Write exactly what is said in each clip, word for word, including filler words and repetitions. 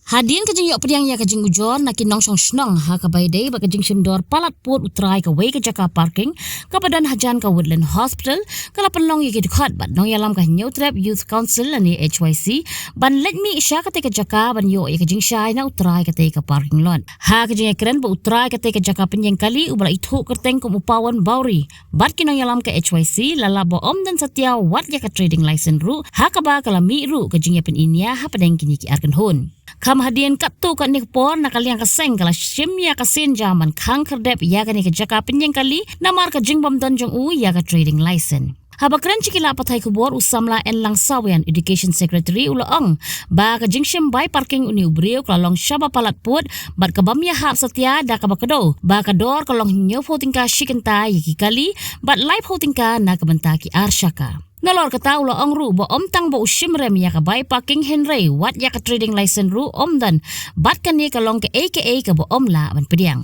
Hadien ka jingïoh pdiang ïa ka jingujor na ki nongshong shnong ha kaba ïadei bad ka jingshim dor palat pud u trai kawei ka jaka parking kaba don hajan ka Woodland Hospital, ka la pynlong ïa ki dkhot bad nongïalam ka Hynñiewtrep Youth Council lane H Y C ban leit mih sha katei ka jaka ban ïoh ïa ka jingshai na u trai katei ka parking lot. Ha ka jingïakren bad u trai katei ka jaka pynïeng kali uba la ithuh kyrteng kum u Pawan Bawri bad ki nongïalam ka H Y C la lap ba ym don satia wat ïa ka trading license ruh, ha kaba ka la mih ruh ka jingïapyniaid hapdeng kine ki ar kynhun. Kham hadien katto katne ka por, na ka liang ka seng ka la shim ïa ka sienjam ban khang khyrdep ïa kane ka jaka pynïeng kali namar ka jingbym don jong u ïa ka trading license. Haba kren sha ki lad pathai khubor, u samla Enlang Sawian, Education Secretary, u la ong ba ka jingshim bai parking une u briew ka la long shaba palat pud bad ka bym ïahap satia da kaba kdew ba ka dor ka long hynñiewphew tyngka shi kynta ïa ki kali bad laiphew tyngka na ka bynta ki ar shaka. Nalor kata, u la ong ruh ba ym tang ba u shim rem ïa ka bai parking hynrei wat ïa ka trading license ruh ym don, bad kane ka long kaei kaei kaba ym lah ban pdiang.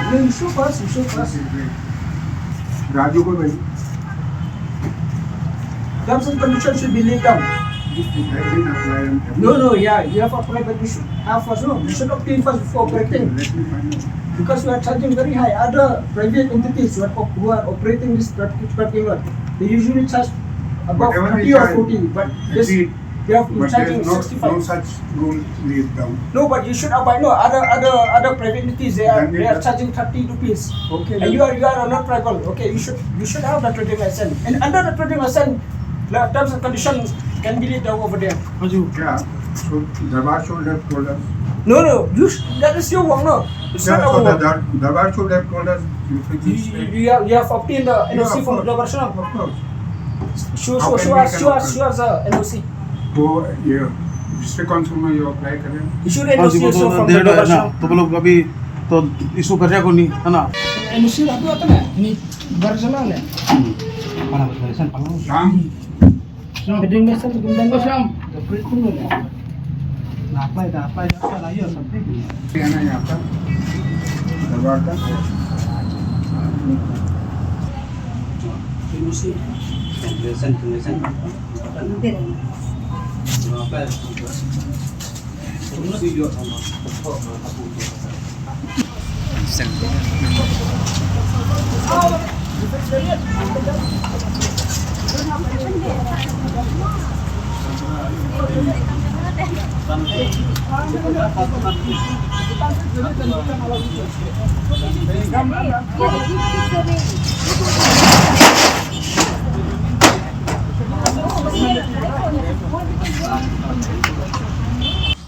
No, you show first, you show first. राजू को नहीं। Terms and conditions should be laid down. This thing, I didn't apply and No, no, yeah, you have applied, but you should have first, no, you should obtain first before operating. Let me find out. Because you are charging very high. Other private entities who are, who are operating this parking lot, they usually charge about Whatever they thirty or charge, forty, but this, agreed. They have been charging sixty-five. But there is no, no such rule laid down. No, but you should abide. No, other, other, other private entities, they are, they are charging thirty rupees. Okay, and you are, you are not tribal. Okay, you should, you should have the trading license. And under the trading license, the terms and conditions can be laid down over there. Aju. Yeah, so Darbar should have told us. No, no, you sh-, that is your work, no? It's not our work. Yeah, so the Dar-, Darbar should have told us. You, you, you have, you have obtained the N O C from the Darbar Shillong? Yeah, of course. Of course. Sure, sure, sure, sure, sure, sir, N O C. तो ये डिस्ट्रिक्ट काउंसिल में ये अप्लाई करें। Issue N O C also from the Darbar Shillong. तो बोलो अभी तो इशू कर जाएगा नहीं, है ना? N O C dah buat apa ni? Ini Darbar Shillong ni. Hmm. Mana Darbar Shillong? Shillong. Shillong. Gedung Darbar Shillong, gedung Darbar Shillong. Dah apply, dah apply, dah apply, ya, sampai. Ini anak yang apa? Darbar kan? N O C. Tulisan, tulisan.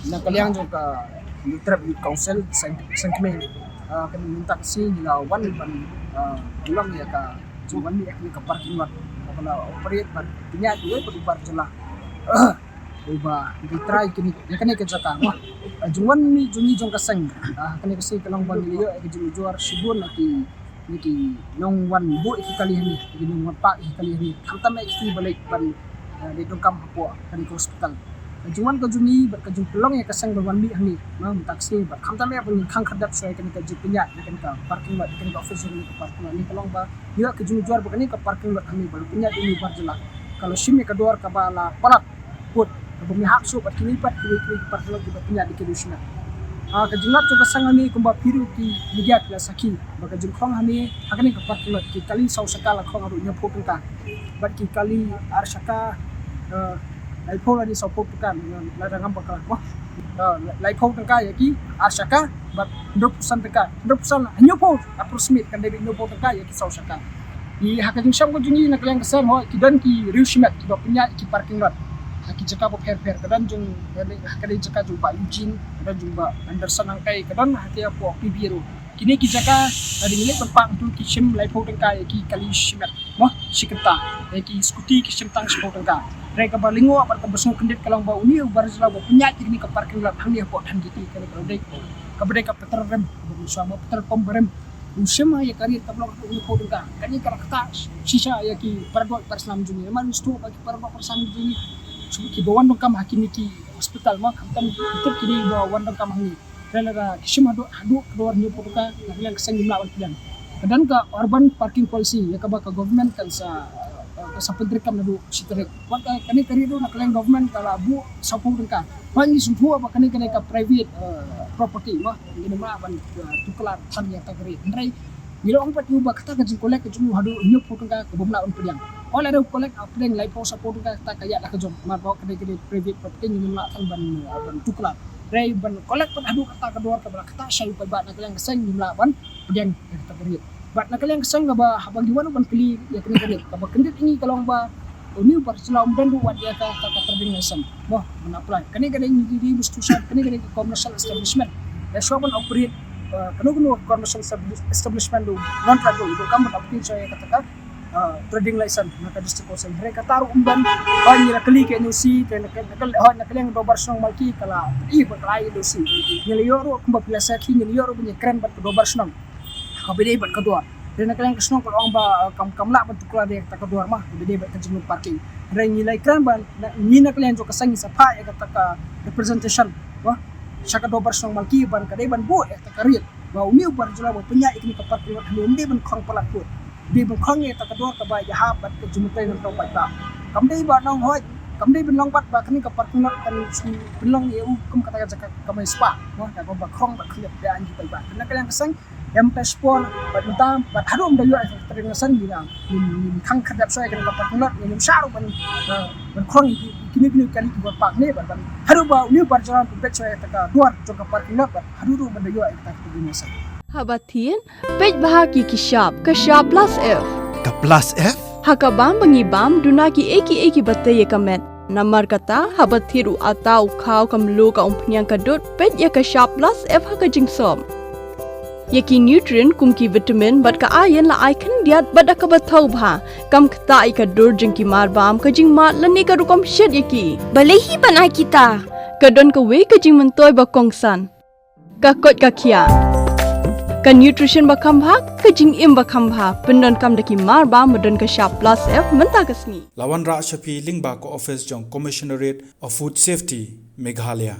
Na ka liang jong ka Hynñiewtrep Youth Council, Seng, Seng Kmie, ah, ka mynta ka sngi ngi la wan ban, ah, pynlong ïa ka jingwan mih ha kane ka parking lot kaba la operate bad pynïaid uwei pat u bar jylla. Uba ngi trai kane, ïa kane ka jaka, mo. Ka jingwan mih jong ngi jong ka seng, ah, ha kane ka sngi ka long ba ngi ïoh ïa ka jingujor shibun na ki, na ki nongwan buh ïa ki kali hangne, ki nongwan pah ïa ki kali hangne. Khamtam eh ki ba leit ban, ah, leit donkam hapoh kane ka hospital. Ka jingwan ka jong ngi bad ka jingpynlong ïa ka seng ban wan mih hangne, mo, mynta ka sngi, bad khamtam eh ban khang khyrdep shuwa ïa kane ka jingpynïaid ïa kane ka parking lot, ïa kane ka office jong kane ka parking lot. Kane ka long ba ïoh ka jingujor ba kane ka parking lot hangne ba la pynïaid da une u bar jylla ka la shim ïa ka dor kaba la palat pud, kaba ym ïahap shuh bad kiwei pat, kiwei, kiwei ki parking lot kiba pynïaid da ki riewshimet. Ah, ka jinglap jong ka seng hangne kumba phi ruh ki media phi la sakhi ba ka jingkhong hangne ha kane ka parking lot, ki kali saw shaka la khong haduh hynñiewphew tyngka, bad ki kali ar shaka, eh, laiphew lane sawphew tyngka, lada ngam bakla, mo. Eh, laiphew tyngka ïa ki ar shaka bad hynriewphew san tyngka, hynriewphew san, hynñiewphew, approximate kan dei ba hynñiewphew tyngka ïa ki saw shaka. Ïa ha ka jingshem ka jong ngi na ka liang ka seng, hooid, ki don ki riewshimet kiba pynïaid ki parking lot. Ha ki jaka ba pher pher, ka don jong, ka dei jaka jong Bah Eugene, ka don jong Bah Anderson Angkai, ka don ha ki hapoh P B ruh. Kine ki jaka, lada ngi leit ban pang tu ki shim laiphew tyngka ïa ki kali shimet, mo, shi kynta, ïa ki scooty ki shim tang shiphew tyngka. Hynrei kaba lyngngoh bad kaba sngewkyndit ka long ba une u bar jylla ba pynïaid ïa kane ka parking lot hangne hapoh Dhankheti, kane ka dei kaba dei ka petrol rem, kaba mynshuwa ba petrol pump ba rem. U shim ïa ka rate kaba long hynñiewphew tyngka. Kane ka la ktah shisha ïa ki paradoh parasnam jong ngi. Namar ngi sngewthuh ba ki paradoh parasnam jong ngi ki ba wan donkam ha kine ki hospital, mo, khamtam ki tip kine ba wan donkam hangne. Hynrei lada ki shim haduh, haduh ka dor hynñiewphew tyngka, na ka liang ka seng ngim lah ban pdiang. Ka don ka urban parking policy ïa kaba ka government kan sa, eh, kan sa pyntreikam naduh shi tarik. Wat ka, kane ka rate ruh na ka liang government ka la buh sawphew tyngka. Hynrei ngi sngewthuh ba kane ka dei ka private, eh, property, mo, ngim lah ban, eh, tuklar than ïa kata ka rate. Hynrei ngi la ong pat ïa u ba kata ka jingcollect ka jong u haduh hynñiewphew tyngka ka bym lah ban pdiang. Hooid, lada u collect, ah, pdiang laiphew sawphew tyngka, kata ka ïaid la ka jong, namar ba ka dei, ka dei private property, ngim lah than ban, eh, ban tuklar. Hynrei ban collect pat haduh kata ka dor kaba la ktah shai u paidbah na ka liang ka seng ngim lah ban pdiang ïa kata ka rate. Bad na ka liang ka seng kaba haba ngi wan ban kylli ïa kane ka rate, kaba kyndit ïa ngi ka long ba une u bar jylla um don ruh wat ïa kata ka trading license, mo, ban apply. Kane ka dei, ngi dei institution, kane ka dei ka commercial establishment. Ïa shuwa ban operate, eh, kano kano commercial establis-, establishment ruh, non tribal ruh, kam ban operate shuwa ïa kata ka, eh, trading license na ka district council. Hynrei kata ruh um don. Ba ngi la kylli ka N O C, te na ka, na ka, hooid, na ka liang ka dorbar shnong Malki ka la ïoh ba ka la ïoh N O C. Ngi la ïoh ruh kumba phi la sa ki, ngi la ïoh ruh ban ïakren bad ka dorbar shnong. Kaba dei bad ka dor. Te na ka liang ka shnong ka la ong ba, eh, kam, kam lah ban tuklar ïa kata ka dor, mo, kaba dei bad ka jinglong parking. Hynrei ngi la ïakren ba na, ngi na ka liang jong ka seng ngi sa phah ïa kata ka representation, mo, sha ka dorbar shnong Malki ban, ka dei ban buh ïa kata ka rate. Ba une u bar jylla ba pynïaid ïa kane ka parking lot hangne um dei ban khong palat bad, dei ban khong ïa kata ka dor kaba ïahap bad ka jingmyntoi nongthaw paidbah. Kam dei ba nong hooid, kam dei ban long bad ba kane ka parking lot kan shu pynlong ïa u kum kata ka jaka kamai spah, mo, da kaba khong bad khlieh da ki paidbah. Te na ka liang ka seng, ym tang shipor bad mynta bad haduh ym da ïoh ïa ka trading license, ngi la, ngim, ngim khang khyrdep shuwa ïa kane ka parking lot, ngim shah ruh ban, eh, ban khong ïa ki, kine, kine kali kiba park ne bad ban haduh ba une u bar jylla pynpeit shuwa ïa kata ka dor jong ka parking lot bad haduh ruh ban da ïoh ïa kata ka trading license. Haba thied, peit bha ki, ki shap, ka shap plus F. Ka plus F? Ha ka bam ba ngi bam, duna kiei kiei kiba tei ïa ka met. Namar kata, haba thied u atta, u khaw, ka mluh, ka umphniang, ka dud, peit ïa ka shap plus F ha ka jingsop. Ïa ki nutrient kum ki vitamin bad ka iron la ai khyndiat bad da kaba thaw bha. Kam ktah ïa ka dur jong ki marbam, ka jingmad lane ka rukom shet ïa ki. Balei hi ban ai kita? Ka don kawei ka jingmyntoi ba kongsan. Ka koit ka khiah. Ka nutrition ba kham bha, ka jingim ba kham bha. Pyndonkam da ki marbam ba don ka shap plus F mynta ka sngi. La wanrah sha phi lyngba ka office jong Commissionerate of Food Safety, Meghalaya.